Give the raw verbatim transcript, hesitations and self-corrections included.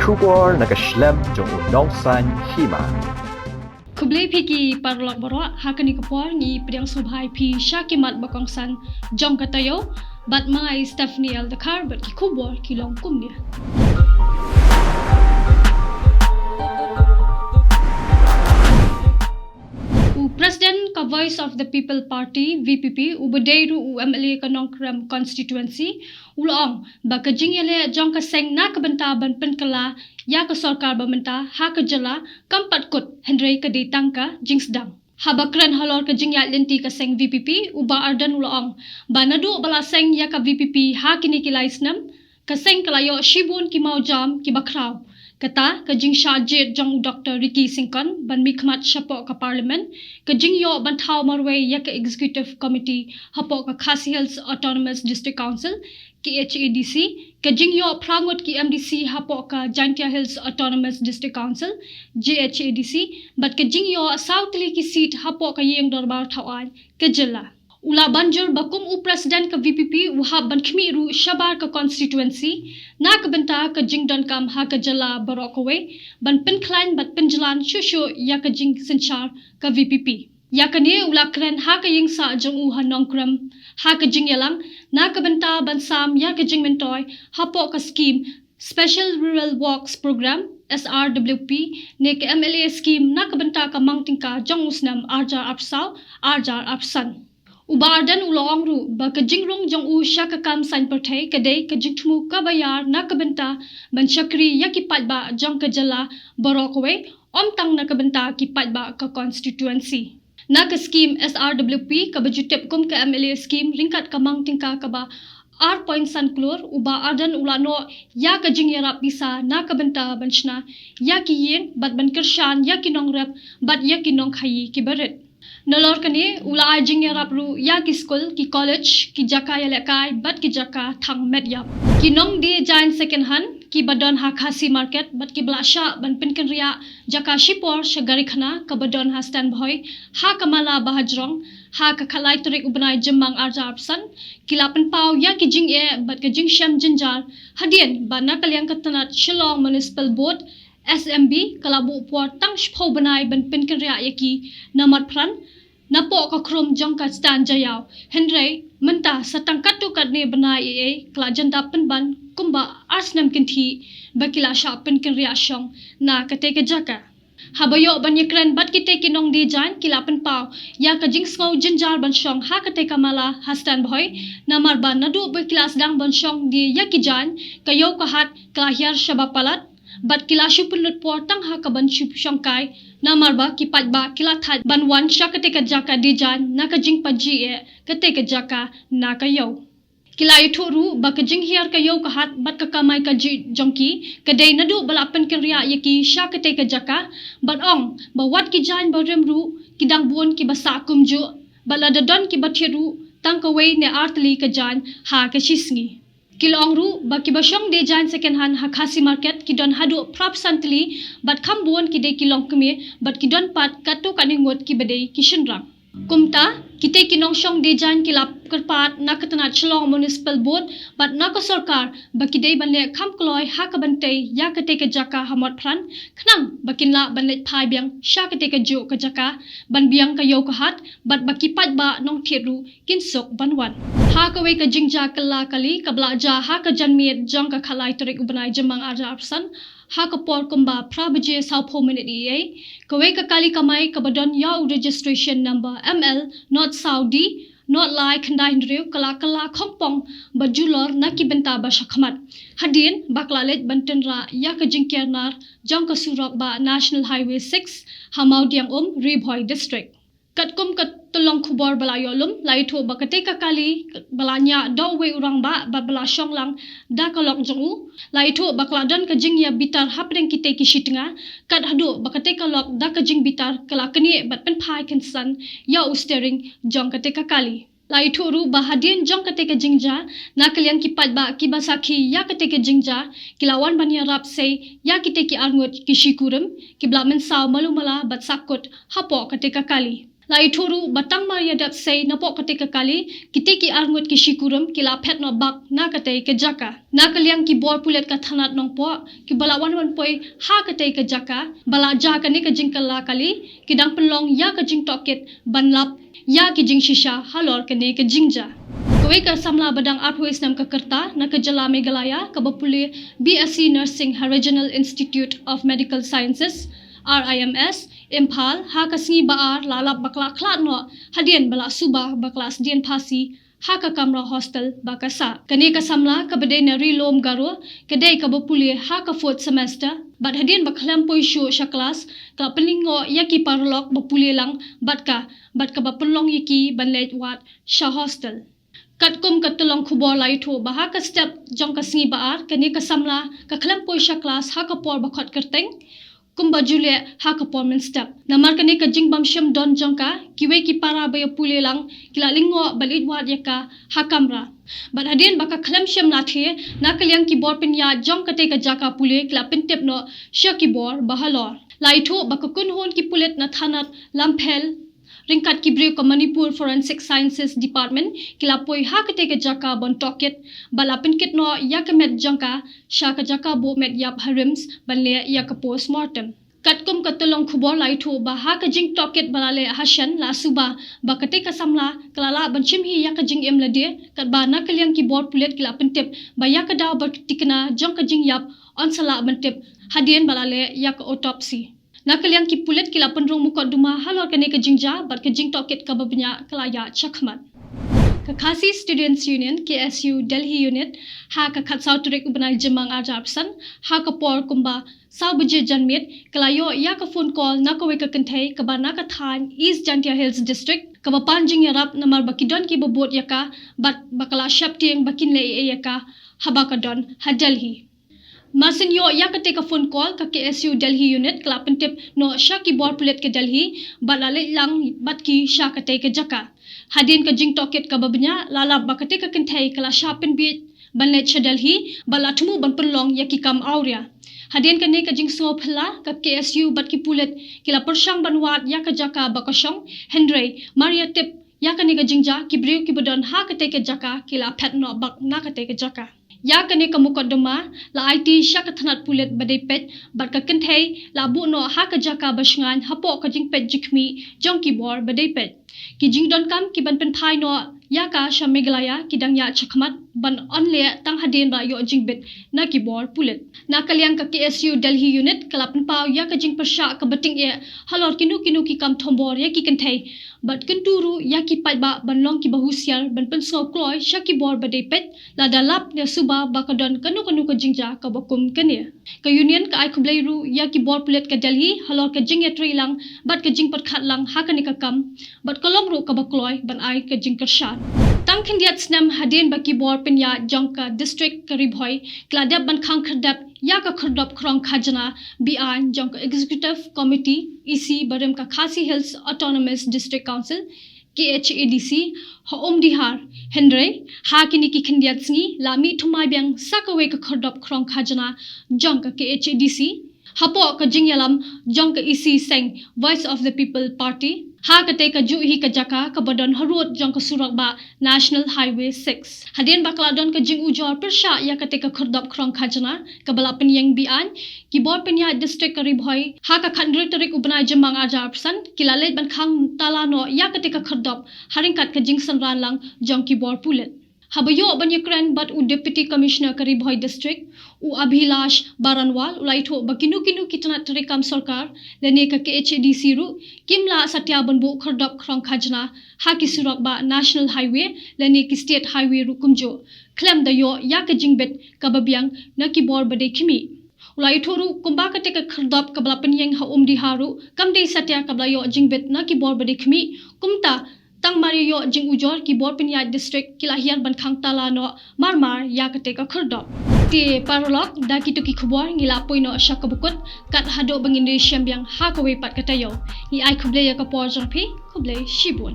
Khubor na ka shlem jong u nongsan hima. Khublei phi ki paralok baroh, ha kane ka por ngi pdiang sngewbha ïa phi sha ki mat ba kongsan jong ka taïew, bad ma nga i Stephanie L Dkhar, bad ki khubor ki long kumne. U President ka Voice of the People Party, V P P, uba dei ruh u M L A ka Nongkrem constituency, u la ong ba ka jingïaleh jong ka seng na ka bynta ban pynkylla ïa ka sorkar ba mynta ha ka jylla kam pat kut, hynrei ka dei tang ka jingsdang. Haba kren halor ka jingïaid lynti ka seng V P P, u Bah Ardent u la ong ba naduh ba la seng ïa ka V P P ha kine ki lai snem, ka seng ka la ïoh shibun ki mawjam kiba khraw. Kata ka jingshah jied jong u Doctor Ricky Syngkon ban mihkhmat shapoh ka Parliament, ka jingïoh ban thaw marwei ïa ka Executive Committee hapoh ka Khasi Hills Autonomous District Council, K H A D C, ka jingïoh phra ngut ki M D C hapoh ka Jaintia Hills Autonomous District Council, J H A D C, bad ka jingïoh saw tylli ki seat hapoh ka Ïing Dorbar Thawaiñ ka jylla. U la ban jur ba kum u President ka V P P u hap ban khmih ruh shabar ka constituency na ka bynta ka jingdonkam ha ka jylla baroh kawei, ban pynkhlaiñ bad pynjlan shuh shuh ïa ka jingsynshar ka V P P. Ïa kane u la kren ha ka ïingsah jong u ha Nongkrem ha ka jingïalang na ka bynta ban sam ïa ka jingmyntoi hapoh ka skim Special Rural Works Programme, S R W P, ne ka M L A skim na ka bynta ka mang tyngka jong u snem arjar arphew saw, arjar arphew san. U Bah Ardent u la ong ruh ba ka jingrung jong u sha ka kam saiñ pyrthei ka dei ka jingthmu kaba ïar na ka bynta ban shakri ïa ki paidbah jong ka jylla baroh kawei, ym tang na ka bynta ki paidbah ka constituency. Na ka skim S R W P kaba ju tip kum ka M L A skim ryngkat ka mang tyngka kaba ar point san klur, u Bah Ardent u la noh ïa ka jingïarap pisa na ka bynta ban shna ïa ki ïing bad ban kyrshan ïa ki nongrep bad ïa ki nongkhaïi kiba rit. Nalor kane u la ai jingïarap ruh ïa ki skul, ki college, ki jaka ïalehkai bad ki jaka thang met ïap. Ki nongdie jaiñ second hand kiba don ha Khasi Market bad kiba la shah ban pynkynriah jaka shipor sha gari khana kaba don ha Stanbhoi ha ka Mala Bahajrong ha ka khatlai tarik u bnai Jymmang arjar arphew san, ki la pynpaw ïa ki jingeh bad ka jingshem jynjar hadien ba na ka liang ka tnat Shillong Municipal Board, S M B, ka la buh por tang shiphew bnai ban pynkynriah ïa ki na Motphran, napoh ka khrum jong ka stand Jaïaw. Hynrei mynta sa tang katto katne bnai ei ei ka la jan dap pynban kumba ar snem kynthih ba ki la shah pynkynriah shong na katei ka jaka. Haba ïoh ban ïakren bad kitei ki nongdie jaiñ, ki la pynpaw ïa ka jingsngew jynjar ban shong ha katei ka mala ha Stanbhoi, namar ba naduh ba ki la sdang ban shong die ïa ki jaiñ, ka ïew ka hat ka la hiar shaba palat, bad ki la shu pynlut por tang ha kaban shu shongkai, namar ba ki paidbah ki la thait ban wan sha katei ka jaka die jaiñ na ka jingpajih eh katei ka jaka na ka ïew. Ki la ïathuh ruh ba ka jinghiar ka ïew ka hat bad ka kamai kajih jong ki ka dei naduh ba la pynkynriah ïa ki sha katei ka jaka, bad ong ba wat ki jaiñ barim ruh ki dang bun kiba sah kumjuh, bad lada don kiba thied ruh tang kawei ne ar tylli ka jaiñ ha ka shi sngi. Ki la ong ruh ba kiba shong die jaiñ second hand ha Khasi Market ki don haduh phra phew san tylli, bad kham bun ki dei ki longkmie, bad ki don pat katto katne ngut kiba dei ki shynrang. Kumta, kitei ki nongshong die jaiñ ki la kyrpad na ka tnat Shillong Municipal Board bad na ka sorkar ba ki dei ban leh kham kloi ha kaban tei ïa katei ka jaka ha Motphran, khnang ba kin lah ban leit phai biang sha katei kajuh ka jaka ban biang ka ïew ka hat, bad ba ki paidbah nongthied ruh kin suk ban wan. Ha kawei ka jingjia kylla kali kaba la jia ha ka janmiet jong ka khatlai tarik u bnai Jymmang arjar arphew san, ha ka por kumba phra baje sawphew minit ei ei, kawei ka kali kamai kaba don ïa u registration number M L not saw D not lai khyndai hynriew ka la kylla khongpong bad julor na ki bynta ba shakhmat, hadien ba ka la leit ban tynrah ïa ka jingkiar nar jong ka surok bah National Highway six ha Mawdiangum, Ri Bhoi District. Katkum ka tyllong khubor ba la ïoh lum, la ïathuh ba katei ka kali ba la ñiah da uwei u rangbah bad ba la shong lang da ka lok jong u. La ïathuh ba ka la don ka jingïa bitar hapdeng kitei ki shi tnga, kat haduh ba katei ka lok da ka jingbitar ka la knieh bad pynphai kynsan ïa u steering jong katei ka kali. La ïathuh ruh ba hadien jong katei ka jingjia, na ka liang ki paidbah kiba sakhi ïa katei ka jingjia ki la wan ban ïarap sei ïa kitei ki arngut ki shi kurim kiba la mynsaw malu mala bad sahkut hapoh katei ka kali. La ïathuh ruh ba tang mar ïa dep sei napoh katei ka kali, kitei ki arngut ki shikurim ki la phet noh bak na katei ka jaka. Na ka liang ki bor pulit ka thanat Nongpoh, kiba la wan wan poi ha katei ka jaka ba la jia kane ka jingkylla kali, ki dang pynlong ïa ka jingtohkit ban lap ïa ki jingshisha halor kane ka jingjia. Kawei ka samla ba dang arphew snem ka rta na ka jylla Meghalaya kaba pule B S c Nursing ha Regional Institute of Medical Sciences, R I M S, Imphal, ha ka sngi Ba-ar la lap ba ka la khlad noh hadien ba la suba ba ka la sdien phasi ha ka kamra hostel ba ka sah. Kane ka samla kaba dei na Ri Lum Garo, ka dei kaba pule ha ka fourth semester, bad hadien ba khlem poi shuh sha klas, ka la pynlyngngoh ïa ki paralok ba pule lang bad ka, bad kaba pynlong ïa ki ban leit wad sha hostel. Katkum ka tyllong khubor la ïathuh ba ha ka step jong ka sngi Ba-ar, kane ka samla ka khlem poi sha klas ha ka por ba khot kyrteng, kumba ju leh ha ka por mynstep. Namar kane ka jingbym shym don jong ka, kiwei ki para ba ïa pule lang ki la lyngngoh ban leit wad ïa ka ha kamra. Bad hadien ba ka khlem shym la thiah, na ka liang ki bor pynïaid jong katei ka jaka pule ki la pyntip noh sha ki bor ba halor. La ïathuh ba ka kynhun ki pulit na thanat Lamphel ryngkat ki briew ka Manipur Forensic Sciences Department ki la poi ha katei ka jaka ban tohkit, bad la pynkit noh ïa ka met jong ka sha ka jaka buh met ïap ha RIMS ban leh ïa ka postmortem. Katkum ka tyllong khubor la ïathuh ba ha ka jingtohkit ba la leh ha shen la suba ba katei ka samla ka la lah ban shim hi ïa ka jingim lade, katba na ka liang ki bor pulit ki la pyntip ba ïa ka daw ba tikna jong ka jingïap yn sa lah ban tip hadien ba la leh ïa ka autopsy. Na ka liang ki pulit ki la pynrung mukotduma halor kane ka jingjia bad ka jingtohkit kaba bniah ka la ïaid shakhmat. Ka Khasi Students Union, K S U Delhi Unit, ha ka khatsaw tarik u bnai Jymmang arhajar arphew san, ha ka por kumba saw baje janmiet, ka la ïoh ïa ka phone call na kawei ka kynthei kaba na ka thaiñ East Jaintia Hills District, kaba pan jingïarap namar ba ki don kiba bud ïa ka bad ba ka la sheptieng ba kin leh ei ei ïa ka haba ka don ha Delhi. Mar syn ïoh ïa katei ka phone call, ka K S U Delhi Unit ka la pyntip noh sha ki bor pulit ka Delhi bad la leit lang bad ki sha katei ka jaka. Hadien ka jingtohkit kaba bniah, la lap ba katei ka kynthei ka la shah pynbieit ban leit sha Delhi bad la thmu ban pynlong ïa ki kam awria. Hadien kane ka jingsngewphylla, ka K S U bad ki pulit ki la pyrshang ban wad ïa ka jaka ba ka shong, hynrei mar ïa tip ïa kane ka jingjia, ki briew kiba don ha katei ka jaka ki la phet noh bak na katei ka jaka. Ïa kane ka mukotduma la aiti sha ka thanat pulit ba dei peit bad ka kynthei la buh noh ha ka jaka ba shngaiñ hapoh ka jingpeit jingkhmih jong ki bor ba dei peit. Ki jingdonkam kiban pynphai noh ïa ka sha Meghalaya ki dang ïaid shakhmat ban yn leh tang hadien ba la ïoh jingbit na ki bor pulit. Na ka liang ka K S U Delhi Unit ka la pynpaw ïa ka jingpyrshah kaba tyngeh halor kino kino ki kam thombor ïa ki kynthei bad kyntu ruh ïa ki paidbah ban long kiba husiar ban pynsngew kloi sha ki bor ba dei peit lada lap ne suba ba ka don kano kano ka jingjia kaba kum kane. Ka Union ka ai khublei ruh ïa ki bor pulit ka Delhi halor ka jingïatreilang bad ka jingpyrkhat lang ha kane ka kam bad ka long ruh kaba kloi ban ai ka jingkyrshan. Tang khyndiat snem hadien ba ki bor pynïaid jong ka district ka Ri Bhoi ki la dep ban khang khyrdep ïa ka khyrdop khrong khajna beaiñ jong ka Executive Committee, E C, barim ka Khasi Hills Autonomous District Council, K H A D C, ha Umdihar, hynrei ha kine ki khyndiat sngi la mih thymmai biang sa kawei ka khyrdop khrong khajna jong ka K H A D C hapoh ka jingïalam jong ka E C seng Voice of the People Party ha katei ka juh hi ka jaka kaba don harud jong ka surok bah National Highway six. Hadien ba ka la don ka jingujor pyrshah ïa katei ka khyrdop khrong khajna kaba la pynïeng beaiñ, ki bor pynïaid district ka Ri Bhoi ha ka khathynriew tarik u bnai Jymmang arhajar arphew san ki la leit ban khang tala noh ïa katei ka khyrdop ha ryngkat ka jingsynran lang jong ki bor pulit. Haba ïoh ban ïakren bad u Deputy Commissioner ka Ri Bhoi District, u Abhilash Baranwal, u la ïathuh ba kino kino ki tnat treikam sorkar lane ka K H A D C ruh kim lah satia ban buh khyrdop khrong khajna ha ki surok bah National Highway lane ki State Highway ruh kumjuh, khlem da ïoh ïa ka jingbit kaba biang na ki bor ba dei khmih. U la ïathuh ruh kumba katei ka khyrdop kaba la pynïeng ha Umdihar ruh kam dei satia kaba la ïoh jingbit na ki bor ba dei khmih, kumta tang mar ïa ïoh jingujor ki bor pynïaid district ki la hiar ban khang tala noh mar mar ïa katei ka khyrdop. Te paralok, da kito ki khubor ngi la poi noh sha kaba kut, kat haduh ba ngin ïashem biang ha kawei pat ka taïew. Ngi ai khublei ïa ka por jong phi, khublei shibun.